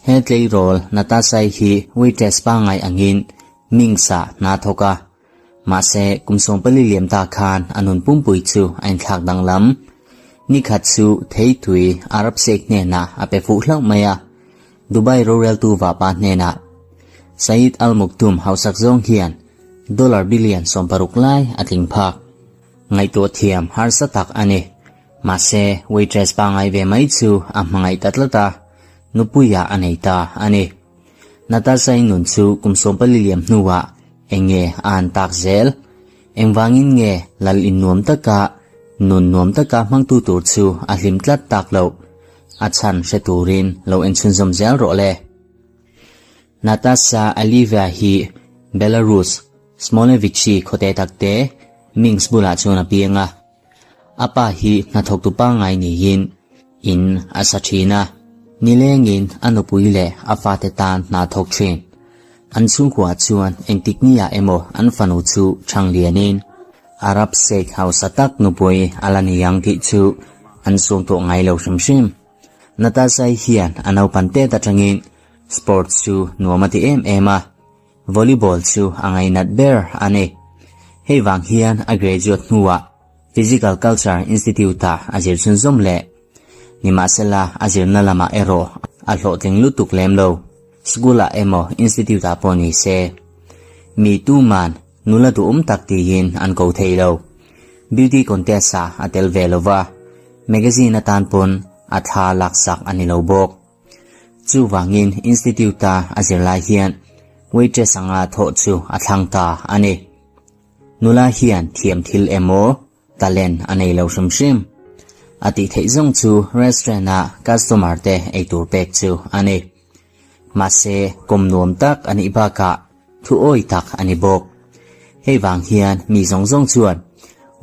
He tleirawl Natasha-i hi waitress pangngai angin Mings-ah hna a thawk a. Mahse, kum 14 liam ta khan a nun pumpui chu a inthlak danglam. Nikhat chu theitui Arab Sheikh hnenah a pe fuh hlauh mai a, Dubai roreltu vapa hnenah Saeed Al Maktoum hausak zawng hian dollar billion 60 lai a tling phak. Ngaihtuah thiam harsa tak a ni. Mahse, waitress pangngai ve mai chu a hmangaih ta tlat a, nupuiah a nei ta a ni. Natasha-i nun chu kum 14 liam hnuah eng nge a an tak zel? Engvangin nge lal in nuam taka nun nuam taka hmangtu tur chu a hlim tlat tak loh? A chhan hre turin lo enchhunzawm zel rawh le. Natasha Aliyeva hi Belarus, Smolevichi khawte takte, Minsk bulah chuan a piang a. A pa hi hnathawktu pangngai niin in a sa thin a, nilengin a nupui leh a fate tan hna thawk thin. An chhungkua chuan engtik niah emaw an fanu chu chhang lianin Arab Sheikh hausa tak nupui a la ni ang tih chu an suang tawh ngai lo hrim hrim. Natasha-i hian a naupan tet atangin sports chu nuam a ti em em a. Volleyball chu a ngainat ber a ni. Hei vang hian a graduate hnuah Physical Culture Institute-ah a zir chhunzawm leh. Nimahsela a zirna lamah erawh a hlawhtling lutuk lem lo. School-ah emaw Institute-ah pawh ni se, mi tuman nula duhawm tak tiin an ko thei lo. Beauty contest-ah a tel ve lo va, magazine atan pawn a thla laksak a ni lo bawk. Chuvangin Institute-a a zirlai hian waitress anga thawh chu a thlang ta a ni. Nula hian thiam thil emaw talent a nei lo hrim hrim. A tih theih zawng chu restaurant-a customer te eitur pek chu a ni. Mahse, kawm nuam tak a nih bakah thu awi tak a ni bawk. Hei vang hian mi zawng zawng chuan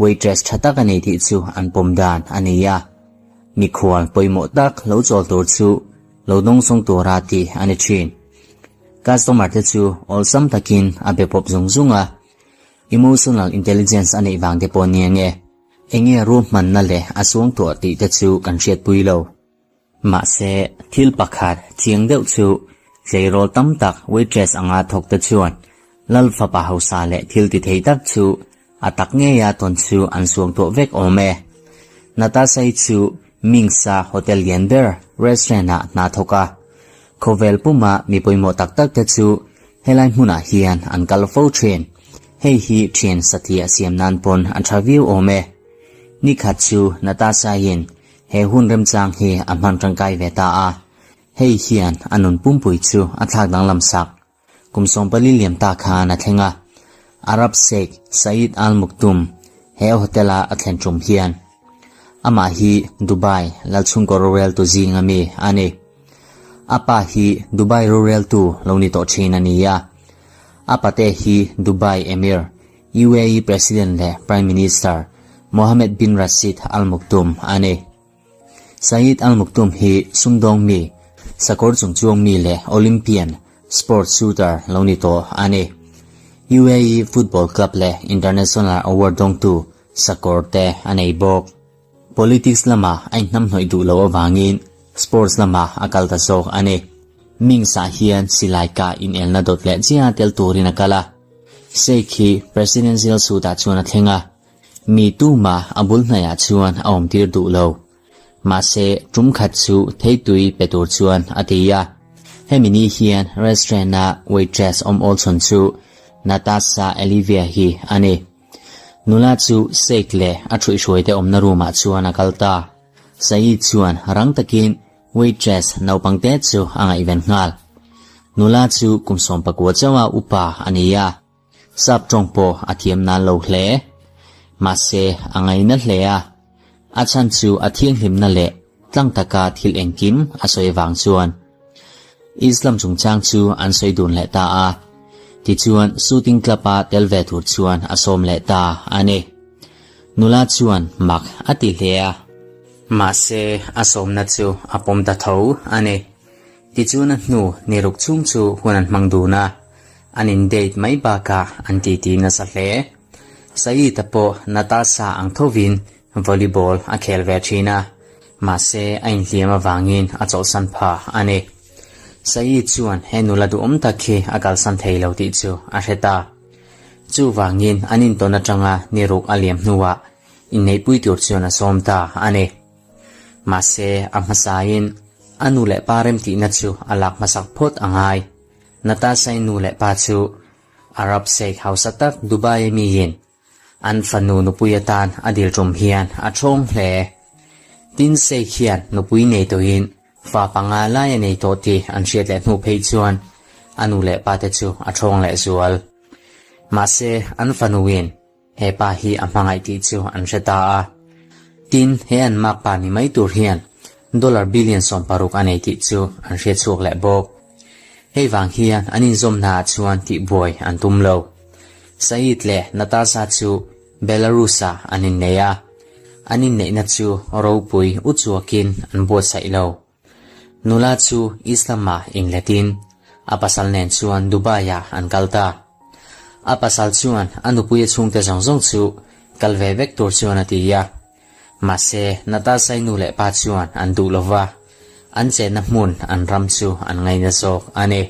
waitress tha tak a nei tih chu an pawm dan a ni a. Mikhual pawimawh tak lo chawl tur chu lo dawngsawng tura tih a ni thin. Customer te chu awlsam takin a be pawp zung zung a, emotional intelligence a neih vang te pawh nia nge, enge ruahmanna leh a suangtuah tih te chu kan hriatpui lo. Mahse, thil pakhat chiang deuh chu tleirawl tam tak waitress anga thawk te chuan Lal fapa hausa leh thil ti thei tak chu a tak ngeia tawn chu an suangtuah vek awm e. Natasha-i chu Minsk-a hotel lian ber restaurant-ah hna thawk a. Khawvel puma mi pawimawh tak tak te chu helai hmunah hian an kal fo thin. Hei hi thian satliah siam nan pawn a tha viau awm e. Nikhat chu Natasha-i'n he hun remchang hi a hman tangkai ve ta a. Hei hian a nun pumpui chu a thlak danglam sak. Kum 14 liam ta khan a thleng a, Arab Sheikh Saeed Al Maktoum he hotel-a a thlen tum hian amah hi Dubai lalchhungkaw roreltu zinga mi a ni. A pa hi Dubai roreltu lo ni tawh thin a ni a, a pate hi Dubai Emir, UAE President leh Prime Minister Mohammed bin Rashid Al Maktoum a ni. Saeed Al Maktoum hi sumdawng mi, sakawr chungchuang mi leh Olympian sports shooter lo ni tawh a ni. UAE Football Club leh International Award dawngtu sakawr te a nei bawk. Politics lamah a inhnamhnawih duh loh avangin sports lamah a kal ta zawk a ni. Mings-ah hian silai kah inelna dawt leh chiah tel turin a kal a. Sheikh hi Presidential suit-ah chuan a thleng a. Mi tuma a bul hnaiah chuan a awmtir duh lo. Mahse, tum khat chu theitui pe tur chuan a ti a. Hemi ni hian restaurant-a waitress awm awl chhawn chu Natasha Alivia hi a ni. Nula chu Sheikh leh a ṭhuihhruaite awmna room-ah chuan a kal ta. Saeed chuan rang takin waitress naupangte chu a ngaihven nghal. Nula chu kum 19 chauha upa a ni a. Sap tawng pawh a thiam nan lo hle. Mahse, a ngaina hle a. A chhan chu a thianghlimna leh tlang taka thil engkim a sawi vang chuan. Islam chungchang chu an sawi dun leh ta a. Tichuan, shooting club-a tel ve tur chuan a sawm leh ta a ni. Nula chuan mak a ti hle a. Mahse, a sawmna chu a pawm ta tho a ni. Tichuan a hnu ni ruk chhung chu hun an hmang dun a. An in date mai bakah an titi nasa hle. Saeed-a pawh Natasha ang thovin volleyball a khel ve thin a. Mahse, a inhliam avangin a chawlhsan pha a ni. Saeed chuan he nula duhawm tak hi a kalsan thei lo tih chu a hre ta. Chuvangin an intawn atanga ni ruk a liam hnuah inneihpui tur chuan a sawm ta a ni. Mahse, a hmasain a nu leh pa remtihna chu a lak hmasak phawt a ngai. Natasha-i nu leh pa chu Arab Sheikh hausa tak Dubai-a miin an fanu nupui atan a dil tum hian a thawng hle. Tin, Sheikh hian nupui nei tawhin fa panga lai a nei tawh tih an hriat leh hnu phei chuan a nu leh pate chu a thawng leh zual. Mahse, an fanuin He pa hi a hmangaih tih chu an hre ta a. Tin, he an makpa ni mai tur hian dollar billion 60 a nei tih chu an hriat chhuak leh bawk. Hei vang hian an inzawmnaah chuan tihbuai an tum lo. Saeed leh Natasha chu Belarus-ah an innei a, an inneihna chu ropui uchuakin an buatsaih lo. Nula chu Islam-ah inletin a pasal nen chuan Dubai-ah an kal ta. A pasal chuan a nupuia chhungte zawng zawng chu kal ve vek tur chuan a ti a. Mahse, Natasha-i nu leh pa chuan an duh lo va, an chenna hmun an ram chu an ngaina zawk a ni.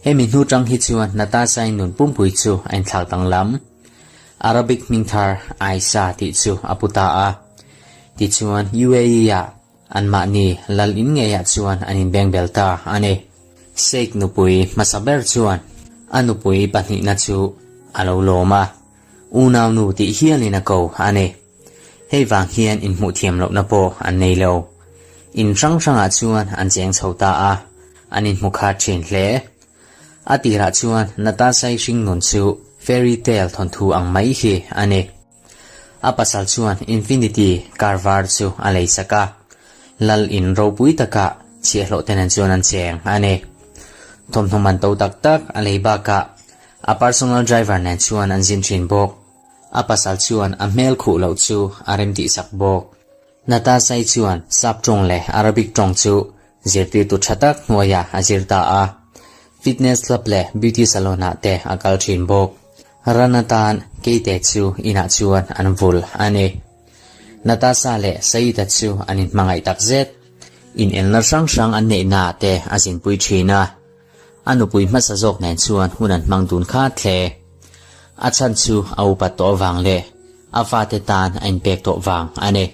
Hemi hnu tang hi chuan Natasha-i nun pumpui chu a inthlak danglam. Arabic hming thar Aisha tih chu a pu ta a. Tichuan, UAE-ah Anmahni lal in ngeiah chuan an inbeng bel ta a ni. Sheikh nupui hmasa ber chuan a nupui pahnihna chu a lo lawm a, unaunu tih hialin a ko a ni. Hei vang hian inhmuh thiam lohna pawh an nei lo. In hrang hrangah chuan an cheng chho ta a, an inhmu khat thin hle. A tirah chuan Natasha-i hringnun chu fairy tale thawnthu ang mai hi a ni. A pasal chuan Infinity car var chu a lei sak a, lal in ropui takah chhiahhlawh te nen chuan an cheng a ni. Thawmhnaw man to tak tak a lei bakah a personal driver nen chuan an zin thin bawk. A pasal chuan a hmel khuh loh chu a remtih sak bawk. Natasha-i chuan Sap tawng leh Arabic tawng chu zirtirtu tha tak hnuaiah a zir ta a, fitness club leh beauty salon-ah te a kal thin bawk. Ran atan keite chu inah chuan an vul a ni. Natasha leh Saeed-a chu an inhmangaih tak zet. Inelna hrang hrang an neihnaah te a zinpui thin a. A nupui hmasa zawk nen chuan hun an hmang dun khat hle. A chhan chu a upat tawh vang leh a fate tan a inpek tawh vang a ni.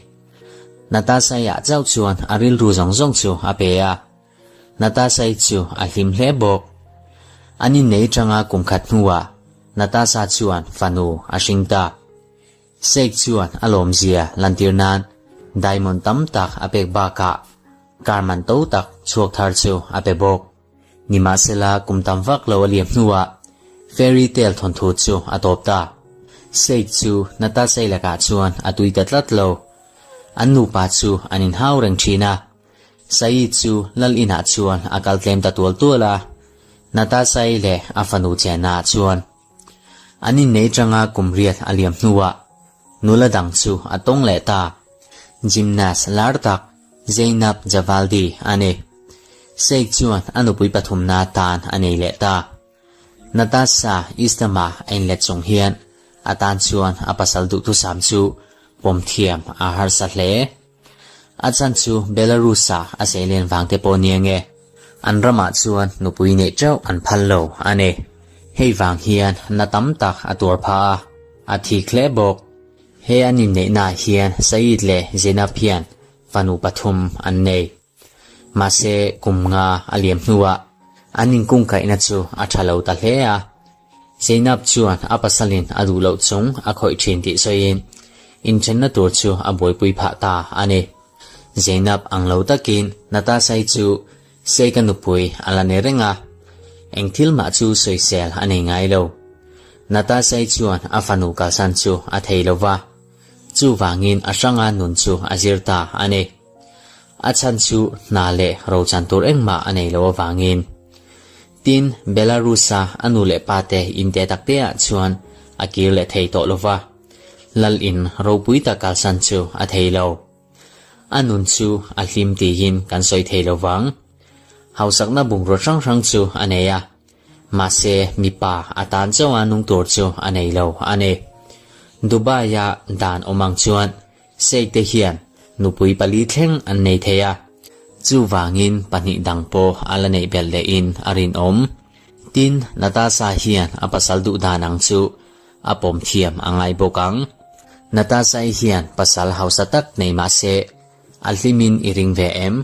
Natasha-i-ah chauh chuan a rilru zawng zawng chu a pe a. Natasha-i chu a hlim hle bawk. An innei atanga kum khat hnuah Natasha chuan fanu a hring ta. Sheikh chuan a lawmzia lantir nan diamond tam tak a pek bakah car man to tak chhuak thar chu a pe bawk. Nimahsela kum tam vak lo a liam hnuah fairy tale thawnthu chu a tawp ta. Sheikh chu Natasha-i lakah chuan a tui ta tlat lo. An nupa chu an inhau reng thin a. Saeed chu lal inah chuan a kal tlem ta tual tual a, Natasha-i leh a fanu chennaah chuan an innei tanga kum riat a liam hnuah nula dang chu a tawng leh ta. Gymnast lar tak Zainab Javaldi a ni. Sheikh chuan a nupui pathumna tan a nei leh ta. Natasha Islam-a a inlet chung hian a tan chuan a pasal duhthusam chu pawm thiam a harsa hle. A chhan chu Belarus-a a seilen vang te pawh nia nge, an ramah chuan nupui neih teuh an phal lo a ni. Hei vang hian na tam tak a tuar phah a, a thik hle bawk. He an inneihnaah hian Saeed leh Zainab hian fanu pathum an nei. Mahse, kum nga a liam hnuah an inkungkaihna chu a tha lo ta hle a. Zainab chuan a pasalin a duh loh chung a khawih thin tih sawiin inthenna tur chu a buaipui phah ta a ni. Zainab ang lo takin Natasha-i chu Sheikh-a nupui a la ni reng a, eng thil mah chu sawisel a nei ngai lo. Natasha-i chuan a fanu kalsan chu a thei lo va, chuvangin a hranga nun chu a zir ta a ni. A chhan chu hna leh rochan tur engmah a nei lo avangin. Tin, Belarus-a a nu leh pa te in te tak teah chuan a kir leh thei tawh lo va, lal in ropui tak kalsan chu a thei lo. A nun chu a hlim tiin kan sawi thei lo vang. Hausakna bungraw hrang hrang chu a nei a, mahse mipa a tan chauha nung tur chu a nei lo a ni. Dubai-a dan awm ang chuan Sheikh te hian. nupui pali thleng an nei thei a, chuvangin pahnih dang pawh a la neih belh lehin a rinawm. Tin, Natasha hian a pasal duh dan ang chu a pawm thiam a ngai bawk ang. Natasha-i hian pasal hausa tak nei mah se, a hlimin i ring ve em?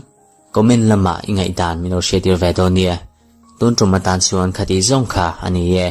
Comment lamah i ngaihdan min lo hriattir ve dawn nia. Tun tum atan chuan khati zawng kha a ni e.